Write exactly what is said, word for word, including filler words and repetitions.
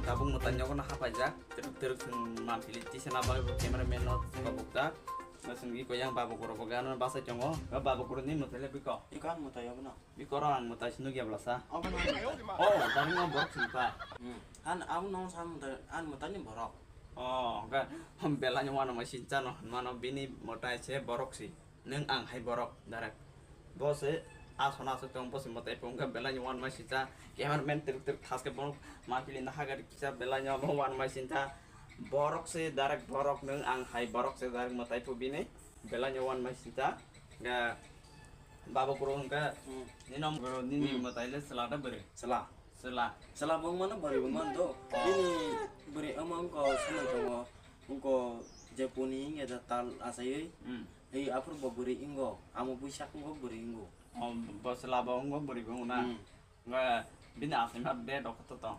Tabuk mwtai nogo no hapaijak. Twrwk twrwk chwng mampili tisana bagwi bo cameraman no chwng bukjak. Chwng iko yang babu guru bo gana bachai tongo. Ba babu guru ni mwtai le biko. Iko ang mwtai obo no. Biko ro ang mwtai si nukya bwlasa. Obo no. Oh, tani no borok sini pa. Hmm. An abo no sa mwtai, an mwtai ni borok. Oh, ga belai ni wano mai sinchano, mano bini mwtai se borok si. Nwng ang hai borok direct. Bo se aso naso tong bo se mwtai phung kha belai ni wan mai sincha. Cameraman twrwk twrwk thaske bo ma pili na hagar kisa belai ni omo wan mai sincha. Borok se direct borok nwng ang hai borok se direct mwtai phu bini belai ni wan mai sincha. Ga babo kuro hwnkha Hmm. nini om goro nini Hmm. mwtai le sela da bwrwi. Sela. Sela. Sela bo wngmano bwrwi bo wngmano to. Oh. Bini bwrwi omo wngkha samai tongo. Wngkha je puni wngya da tal asaiwi. Hmm. Ei aphuru bo bwrwi wngo, amo buisak wngo bwrwi wngo. Oh, bo sela bo wngo bwrwi bo wngo na? Hmm. Nga bini asai ma de dok to to.